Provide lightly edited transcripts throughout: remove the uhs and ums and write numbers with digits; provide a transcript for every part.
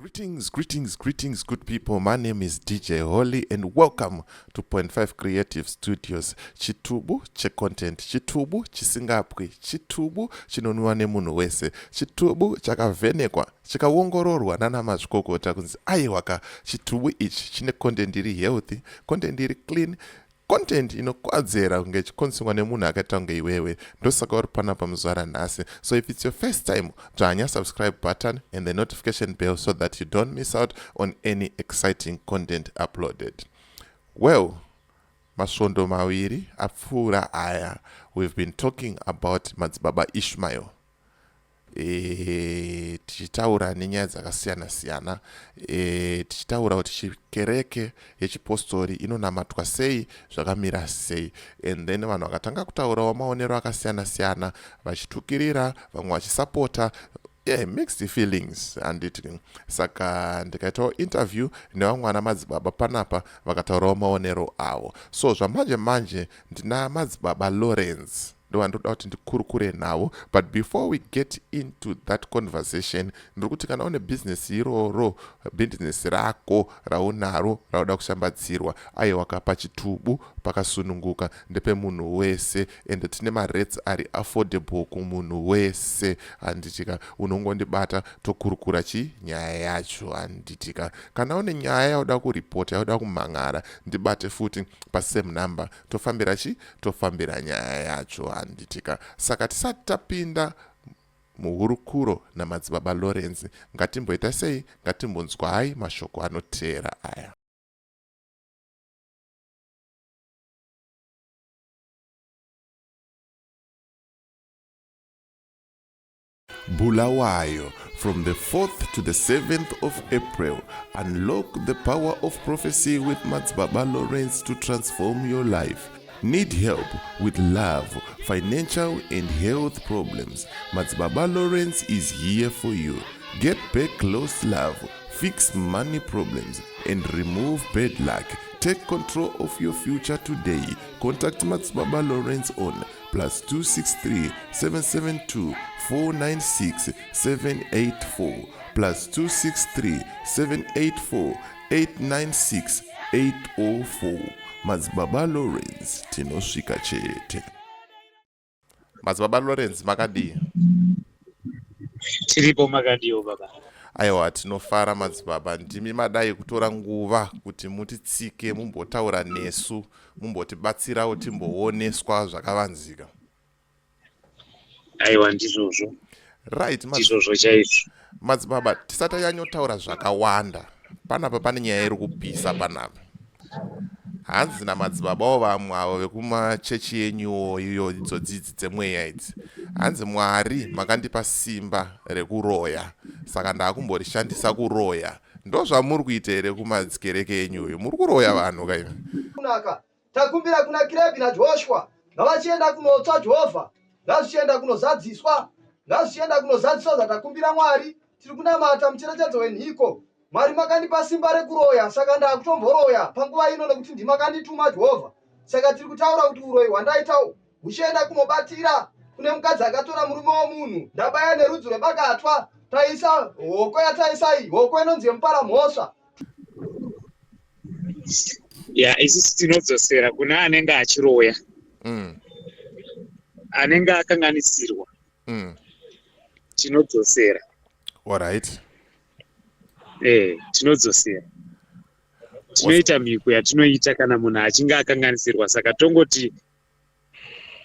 Greetings, greetings, greetings, good people. My name is DJ Holly and welcome to Point 5 Creative Studios. Chitubu checontent, chitubu chisingapwi, chitubu chinonwiwa nemunhu wese, chitubu chakavhenekwa, chikaongororwa nana mazvikokota kunzi aiwaka, chitubu ichi chine content iri healthy, content iri clean, content inokwadzera kunge ichikonsumwa nemunhu akaita kunge iwewe. Ndosaka uri panapa muzuva ranhasi. So if it's your first time, dzvanya subscribe button and the notification bell so that you don't miss out on any exciting content uploaded. Well, masvondo maviri apfuura aya, we've been talking about Madzibaba Ishmael, tichitaura nenyaya dzakasiyana siyana, tichitaura kuti kereke yechipostori inonamatwa sei, zvakamira sei. And then vanhu vakatanga kutaurawo maonero akasiyana siyana, vachitukirira, vamwe vachisapota, yeah, mixed feelings, handiti? Saka ndikaitawo interview nevamwe vana madzibaba panapa, vakataurawo maonero avo. So zvamanje manje ndina Madzibaba Lawrence, ndovandoda kuti ndikurukure navo. But before we get into that conversation, ndiri kuti kana une bhizinesi iroro, bhizinesi rako raunaro rauda kushambadzirwa, aiwa, pachitubu pakasununguka, ndepemunhu wese, ende tine marates ari affordable kumunhu wese, handitika? Unongondibata, tokurukura chi nyaya yacho, handitika? Kana une nyaya yauda kuripota, yauda kumhan'ara, ndibate futi pasame number, tofambira chi tofambira nyaya yacho, handitika? Saka tisati tapinda muhurukuro naMadzibaba Lawrence, ngatimboita sei? Ngatimbonzwai mashoko anoteera aya. Bulawayo, from the 4th to the 7th of April. Unlock the power of prophecy with Madzibaba Lawrence to transform your life. Need help with love, financial and health problems? Madzibaba Lawrence is here for you. Get back lost love, fix money problems and remove bad luck. Take control of your future today. Contact Madzibaba Lawrence on +263 772 496 784, +263 784 896 804. Madzibaba Lawrence, tinosvika chete. Madzibaba Lawrence, makadii? Tiripo, makadiwo baba? Aiwa, tinofara madzibaba. Ndimi madai kutora nguva kuti mutitsike, mumbotaura nesu, mumbotibatsirawo, timbooneswa zvakavanzika. Aiwa, ndizvozvo. Right. Ndizvozvo chaizvo. Madzibaba, tisati tanyanyotaura zvakawanda panapa, pane nyaya iri kupisa panapa. Hanzi namadzibabawo vamwe avo vekumachechi enyuwo iyo, idzo dzidzi dzemweya idzi, hanzi Mwari makandipa simba rekuroya, saka ndaakumborishandisa kuroya. Ndo zvamuri kuita here kumadzikereke enyuyo? Muri kuroya vanhu kaimi? Kunaka takumbira kuna Kirebhi naJoshua, ngavachienda kunotsva Jehovha, ngazvichienda kunozadziswa, ngazvichienda kunozadziswa zvatakumbira Mwari. Tiri kunamata mucherechedzo wenhiko. Mwari makandipa simba rekuroya, saka ndakutomboroya panguva ino nekuti ndimakandituma Jehovha. Saka tiri kutaura kuti uroyi hwandaita huchienda kunobatira kune mukadzi akatora murume womunhu. Ndabaya nerudzi rwebakatwa, taisa hoko yataisa iyi, hoko inonzi yemuparamhosva. Ya, isusu tinodzosera kune anenge achiroya, anenge akanganisirwa. Tinodzosera. Alright. Tinodzosera, tinoita mhiko yatinoita kana munhu achinge akanganisirwa. Saka tongoti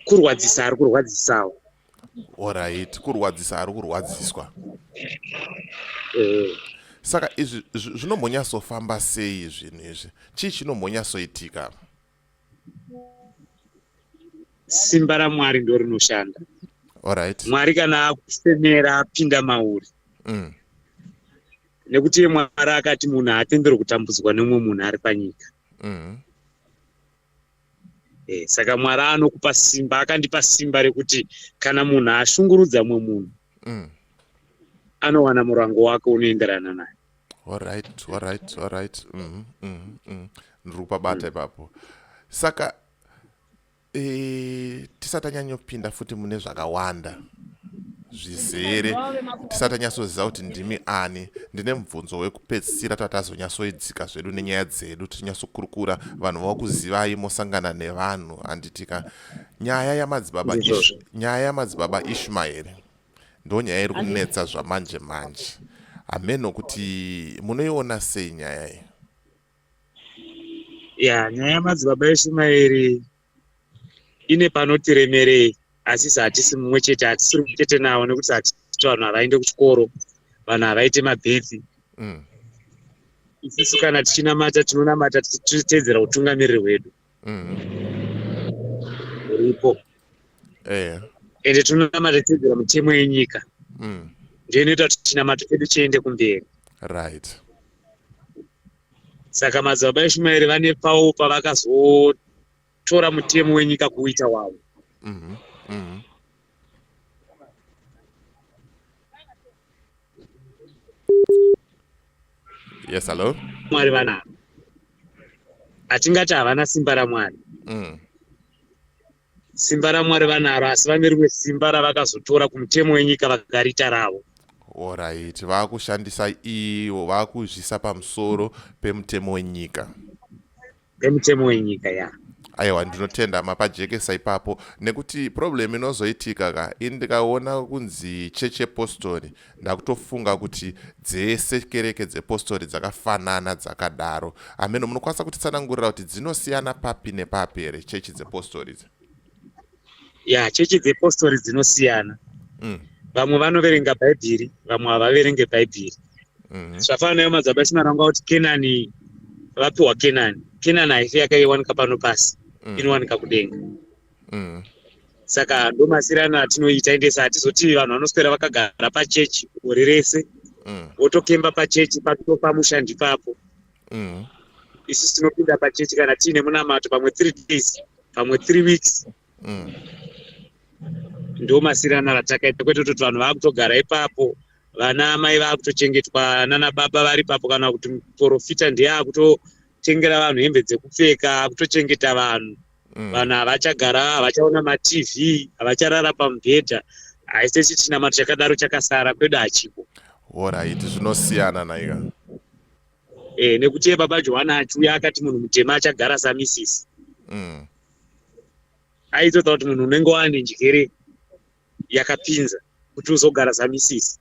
kurwadzisa ari kurwadzisawo. Alright, kurwadzisa ari kurwadziswa. Eh. Saka izvi zvinombonyatsofamba sei zvinhu izvi? Chii chinombonyatsoitika? Simba raMwari ndo rinoshanda. Alright. Mwari kana akufemera, apinda mauri, nekuti iye Mwari akati munhu haatenderwi kutambudzwa nemumwe munhu ari panyika. Saka Mwari anokupa simba, akandipa simba rekuti kana munhu ashungurudza mumwe munhu, anowana murango wake unoenderana naye. Alright. Ndiri kupabata ipapo. Saka tisati tanyanyopinda futi mune zvakawanda. Zvizere tisati tanyatsoziva kuti ndimi ani. Ndine mubvunzo wekupedzisira tatazonyatsoidzika zvedu nenyaya dzedu tichinyatsokurukura vanhu vakuzivai mosangana nevanhu handitika. Nyaya yamadzibaba nyaya yamadzibaba Ishmaeri ndonyaya iri kunetsa zvamanje manje. Hameno kuti munoiona sei nyaya iyi? Ya, nyaya yamadzibaba Ishumaeri ine panoti remerei asi isu hatisi mumwe chete hatisiri mumwe chete navo nekuti hatisi vanhu havaende kuchikoro vanhu havaite mabhethi mm. Isusu kana tichinamata tinonamata tichiteedzera utungamiriri hwedu huripo mm. Ende tinonamata tichiteedzera mitemo yenyika ndiyo inoita kuti chinamato chedu chiende kumberi. Right. Saka madzibaba Ishumaeri vane pavo pavakazotora mutemo wenyika kuuita wavo. Mm -hmm. Mm -hmm. Yes, hello. Mwari vanaro. Hatingati havana simba raMwari. Simba raMwari vanaro asi vane rimwe simba ravakazotora kumutemo wenyika vakariita ravo. Alright, vakushandisa ivo vakuzvisa pamusoro pemutemo wenyika. Pemutemo wenyika ya. Aiwa, ndinotenda mapajekesa ipapo nekuti problem inozoitika ka ini ndikaona kunzi chechi yepostori ndakutofunga kuti dzese kereke dzepostori dzakafanana dzakadaro. Hameno munokwanisa kutitsanangurira kuti dzinosiyana papi nepapi here chechi dzepostori idzi? Ya, chechi dzepostori dzinosiyana. Vamwe vanoverenga bhaibheri, vamwe havaverenge bhaibheri. Zvafanana nayo madzibaba Ishumaeri kuti Kenani vapiwa Kenani. Kenani haifi yakaiwanika pano pasi, inowanika kudenga. Saka ndomasirano atinoita endesa hatizoti vanhu vanoswera vakagara pachechi gore rese votokemba pachechi patopamusha ndipapo. Isusu tinopinda pachechi kana tiine munamato pamwe 3 days pamwe 3 weeks. Ndo masirano atakaita kwete kutoti vanhu vakutogara ipapo vana amai vakutochengetwa nana baba vari ipapo kana kuti muprofita ndiye akutotengera vanhu hembe dzekupfeka akutochengeta vanhu. Vanhu havachagara havachaona maTV havacharara pamubhedha haisi chinamato chakadaro chakasara kwedu hachiko. Alright, zvinosiyana naika. Nekuti iye baba Johana achiuya akati munhu mutema achagara samisisi. Aitota kuti munhu unenge wane njere yakapinza kuti uzogara samisisi.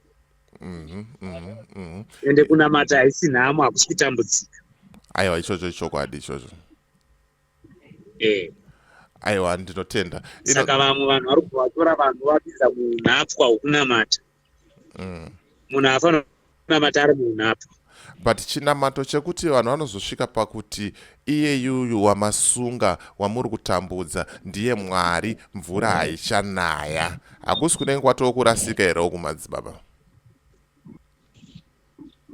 Ende kunamata haisi nhamo hakusi kutambudzika. Aiwa, ichocho ichokwadi ichocho. Aiwa, ndinotenda. Saka vamwe vanhu vari kuvatora vanhu vapinza munhapwa hwekunamata. Munhu haafaniri kunamata ari munhapwa. But chinamato chekuti vanhu vanozosvika pakuti iye yuyu wamasunga wamuri kutambudza ndiye Mwari, mvura haichanaya. Hakusi kunenge kwatoo kurasika here uku madzibaba?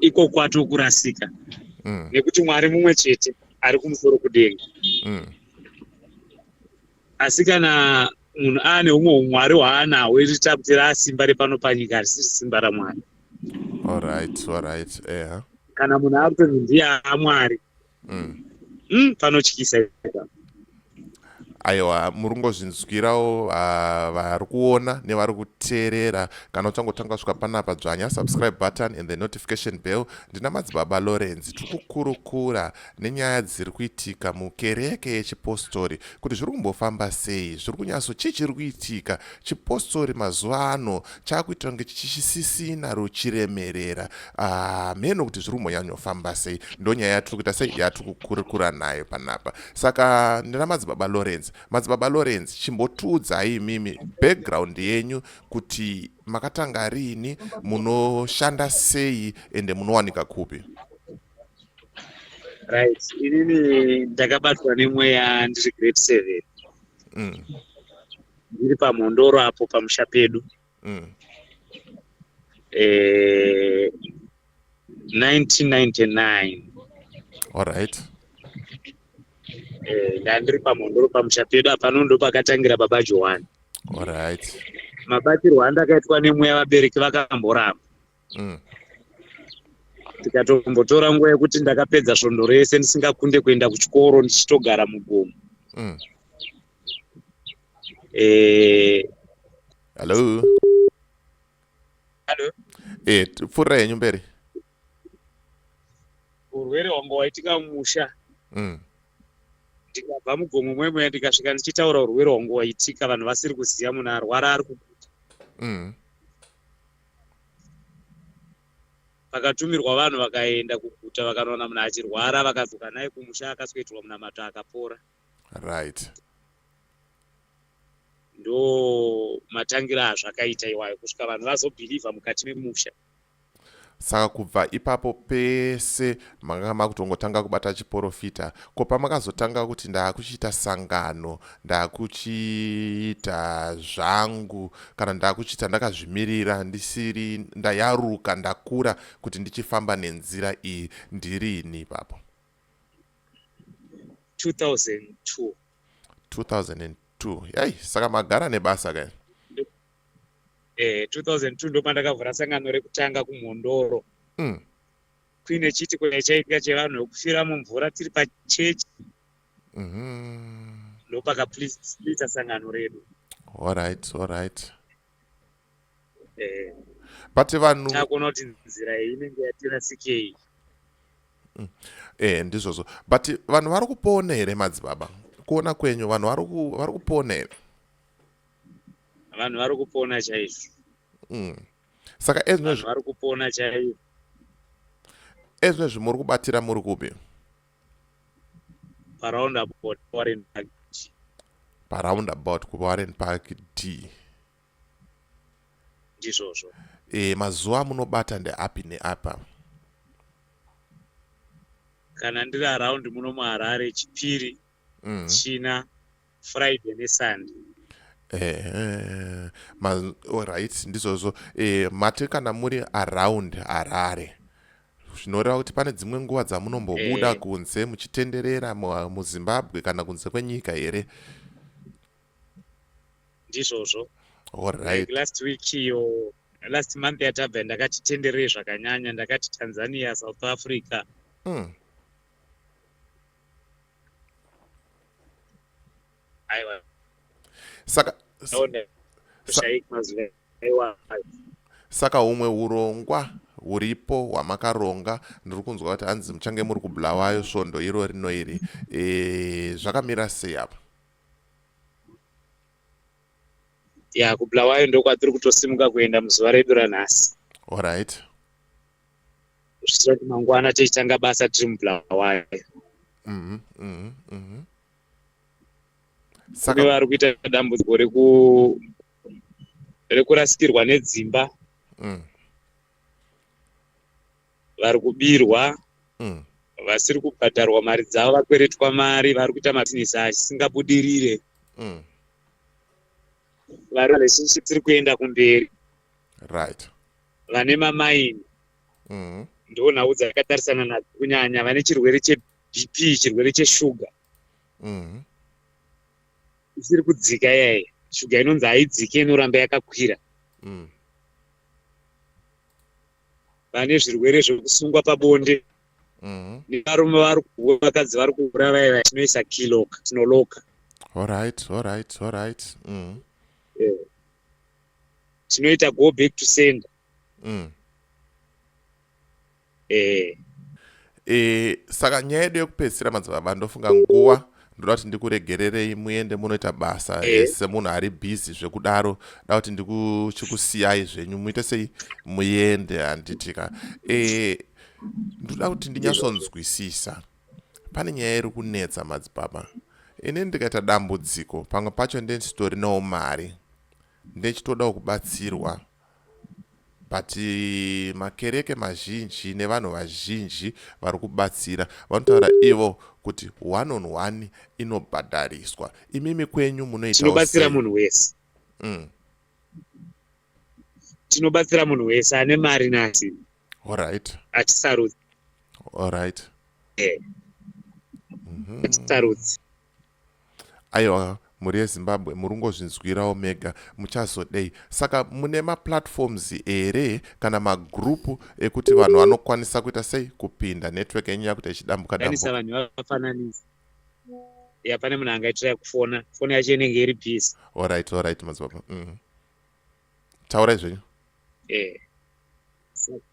Iko kwatoo kurasika. Nekuti Mwari mumwe chete ari kumusoro kudenga. Asi kana munhu aane humwe humwari hwaanahwo iriita kuti raasimba repano panyika harisiri simba raMwari. Alright, alright. Yeah. Kana munhu akutonzi ndiye aMwari. Panotyisa ipapo. Aiwa, muri kungozvinzwirawo vari kuona nevari kuteerera. Kana uchangotanga kusvika panapa dzvanya subscribe button and the notification bell. Ndina madzibaba Lawrence tiri kukurukura nenyaya dziri kuitika mukereke yechipostori kuti zviri kumbofamba sei, zviri kunyatso chii chiri kuitika. Chipostori mazuva ano chakuita kunge chichisisina ruchiremerera. Mheno kuti zviri kumbonyanyofamba sei. Ndonyaya yatiri kuita sei yatiri kukurukura nayo panapa. Saka ndina madzibaba Lawrence. Madzibaba Lawrence, chimbotiudzai imimi background yenyu kuti makatanga riini, munoshanda sei ende munowanika kupi? Right, inini ndakabatwa nemweya ndiri grade 7. Ndiri paMhondoro apo pamusha pedu. 1999. Alright. Ndandiri paMhondoro pamusha pedu apano ndo pakatangira baba Johani. Alright. Mabatirwo andakaitwa nemweya vabereki vakamboramba. Tikatombotora nguva yekuti ndakapedza svondo rese ndisingakunde kuenda kuchikoro ndichitogara mugomo. Hello. Hallo. E, pfuurirai henyu mberi. Urwere hwanga hwaitika mumusha. Ndikabva mugomo mwemuya ndikasvika ndichitaura urwere hwangu hwaitika vanhu vasiri kuziva munhu arwara ari kuguta. Pakatumirwa vanhu vakaenda kuguta vakanowana munhu achirwara vakadzoka naye kumusha akasweitirwa munamato akapora. Right. Ndo matangira azvakaita iwayo kusvika vanhu vazobhilivha mukati memusha. Saka kubva ipapo pese makanga makutongotanga kubata chiporofita. Ko pamakazotanga kuti ndaakuchiita sangano, ndaakuchiita zvangu, kana ndaakuchiita ndakazvimirira, ndisiri ndayaruka, ndakura kuti ndichifamba nenzira iyi, ndirini ipapo? 2002. 2002. Yai, saka magara nebasa kai? 2002 ndopandakavhura sangano rekutanga kuMhondoro. Kuine chiitiko chaitika chevanhu vekufira mumvura tiri pachechi. Ndopakapulisa sangano redu. Alright, alright. But vanhu takuona kuti nzira iyi inenge yatirasikei. Ndizvozvo. But vanhu vari kupona here, madzibaba? Kuona kwenyu, vanhu vari kupona here? Vanhu vari kupona chaizvo. Saka vanhu vari kupona chaizvo. Ezvinezvi muri kubatira muri kupi? Paroundabout, Warren Park. Paroundabout kuWarren Park D. Ndizvozvo. Mazuva amunobata ndeapi neapa? Kana ndiri around muno muHarare, Chipiri, China, Friday neSunday. Right, ndizvozvo. Mati kana muri around Harare, zvinoreva kuti pane dzimwe nguva dzamunombobuda kunze muchitenderera muZimbabwe kana kunze kwenyika here? Ndizvozvo. Alright. Like last week iyo, last month yatabva, ndakati tenderere zvakanyanya, ndakati Tanzania, South Africa. Aiwa. Saka mazuva iwayo. Saka humwe urongwa huripo hwamakaronga, ndiri kunzwa kuti hanzi muchange muri kuBulawayo svondo iro rino iri, zvakamira sei apa? Ya, kuBulawayo ndokwatiri kutosimuka kuenda muzuva redu ranhasi. Alright. Zvichira kuti mangwana tichitanga basa tiri muBulawayo. Kune Saka vari kuita dambudziko rekurasikirwa nedzimba, vari kubirwa, vasiri kubhadharwa mari dzavo, vakweretwa mari, vari kuita mabhizinesi asingabudirire, vari relationship tiri kuenda kumberi, vane mamaini, ndo nhau dzakatarisana nadzo kunyanya vane chirwere cheBP, chirwere cheshuga isiri kudzika iyaiya. Shuga inonzi haidziki, inoramba yakakwira. Vane zvirwere zvekusungwa pabonde, nevarume vari kuhura, vakadzi vari kuhura vaya, tinoisa key lock, tinoloka. Alright. Tinoita go back to sender. Saka nyaya yedu yekupedzisira, madzibaba, ndofunga nguva ndoda kuti ndikuregererei muende munoita basa. Semunhu ari busy zvekudaro, da kuti ndikuchikusiyai zvenyu muite sei, muende, handitika? Ndoda kuti ndinyatsonzwisisa, pane nyaya iri kunetsa, madzibaba. Ini ndikaita dambudziko, pamwe pacho ndendisitorinawo mari, ndechitodawo kubatsirwa, but makereke mazhinji nevanhu vazhinji vari kubatsira vanotaura ivo kuti one on one inobhadhariswa. Imimi kwenyu munoitawo Tinobatsira sei? munhu wese. Tinobatsira munhu wese ane mari neasina. Hatisarudzi. Hatisarudzi. Aiwa, mhuri yeZimbabwe, muri kungozvinzwirawo mega, muchazodei? Saka mune maplatforms here kana magrupu ekuti vanhu vanokwanisa kuita sei kupinda? Network yenyu yakuita ichidambuka Danisa dambuka. Vanhu vafananisa ya, pane munhu angaitira kufona, foni yacho inenge iri busy. Alright, madzibaba. Taurai zvenyu.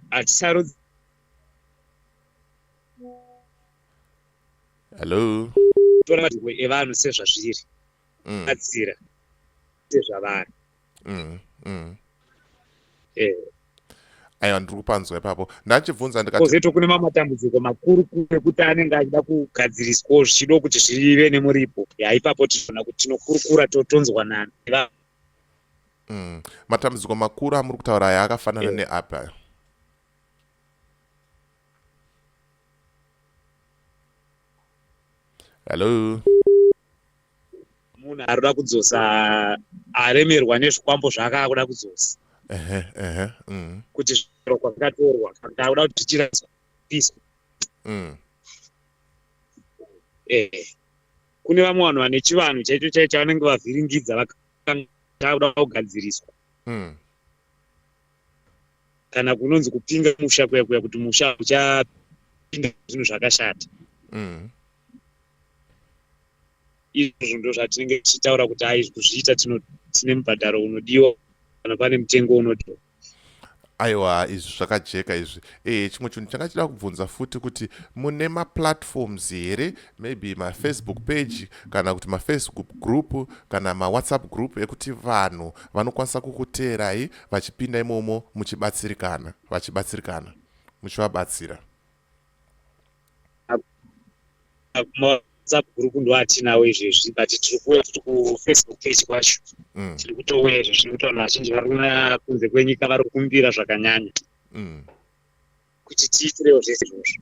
Hatisarudzi. Hello. Tora madhiko evanhu sezvazviri. Batsira sezvavari. Aiwa, ndiri kupanzwa ipapo. Ndachibvunza ndikati Kozoita kune mamwe matambudziko makuru kuru ekuti anenge achida kugadziriswawo, zvichido kuti zvive nemuripo. Ya, ipapo tinoona kuti tinokurukura, totonzwanana. Matambudziko makuru amuri kutaura aya akafanana neapi ayo? Hello. Munhu arikuda kudzosa, aremerwa nezvikwambo zvake, akuda kudzosa ehe ehe kuti zviro kwakatorwa, akuda kuti zvichiraswa piswa. Kune vamwe vanhu vane chivanhu chaicho chaicho chavanenge vavhiringidza, vakakuda kugadziriswa. Kana kunonzi kupinga musha kuya kuya, kuti musha uchapinda zvinhu zvakashata. Izvozvo ndo zvatinenge tichitaura kuti ai, kuzviita tine mubhadharo unodiwa, kana pane mutengo unodiwa. Aiwa, izvi zvakajeka izvi. Chimwe chinhu changa chida kubvunza futi kuti mune maplatforms here, maybe mafacebook page kana kuti mafacebook group kana mawhatsapp group, ekuti vanhu vanokwanisa kukuteerai vachipinda imomo muchibatsirikana, vachibatsirikana, muchivabatsira? WhatsApp group ndo atinawo izvezvi, but tiri kuuya futi kufacebook page kwacho. Tiri kutouya izvezvi nekuti vanhu vazhinji vari kunze kwenyika vari kukumbira zvakanyanya kuti tiitirewo zvese izvozvo.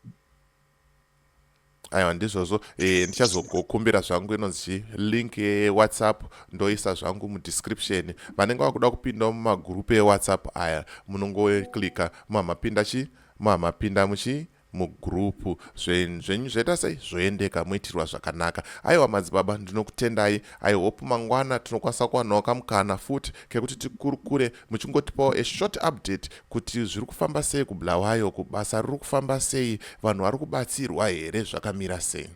Aiwa, ndizvozvo. Ndichazogokumbira zvangu inonzi link yewhatsapp, ndoisa zvangu mudescription. Vanenge vakuda kupindawo mumagurupu ewhatsapp aya, munongoklika mamapinda chi mamapinda muchi mugurupu zvenyu, zvaita sei, zvoendeka, muitirwa zvakanaka. Aiwa, madzibaba, ndinokutendai. I hope mangwana tinokwanisa kuwanawo kamukana futi kekuti tikurukure, muchingotipawo a short update kuti zviri kufamba sei kuBulawayo, kubasa riri kufamba sei, vanhu vari kubatsirwa here, zvakamira sei.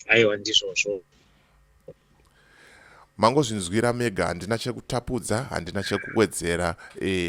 Aiwa, ndizvozvo. Mangozvinzwira mega, handina chekutapudza, handina chekuwedzera.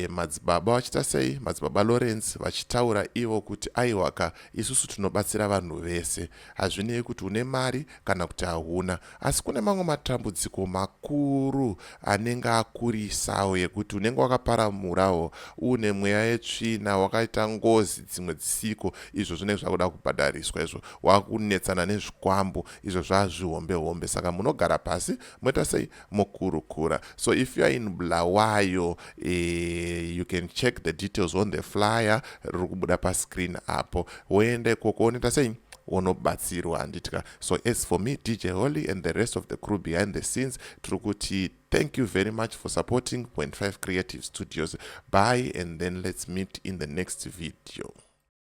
Madzibaba vachiita sei, Madzibaba Lawrence vachitaura ivo kuti aiwaka, isusu tinobatsira vanhu vese, hazvinei kuti une mari kana kuti hauna. Asi kune mamwe matambudziko makuru anenge akurisawo, ekuti unenge wakaparamurawo, une mweya yetsvina, wakaita ngozi dzimwe dzisiko. Izvo zvinenge zvakuda kubhadhariswa, izvo wakunetsana nezvikwambo, izvo zvazvihombe hombe. Saka munogara pasi, moita sei, mukurukura. So if you are in Bulawayo, you can check the details on the flyer riri kubuda pascreen apo, woenda ikoko, wonoita sei, wonobatsirwa, handitya. So as for me, DJ Holly, and the rest of the crew behind the scenes, tiri kuti thank you very much for supporting Point 5 Creative Studios. Bye, and then let's meet in the next video.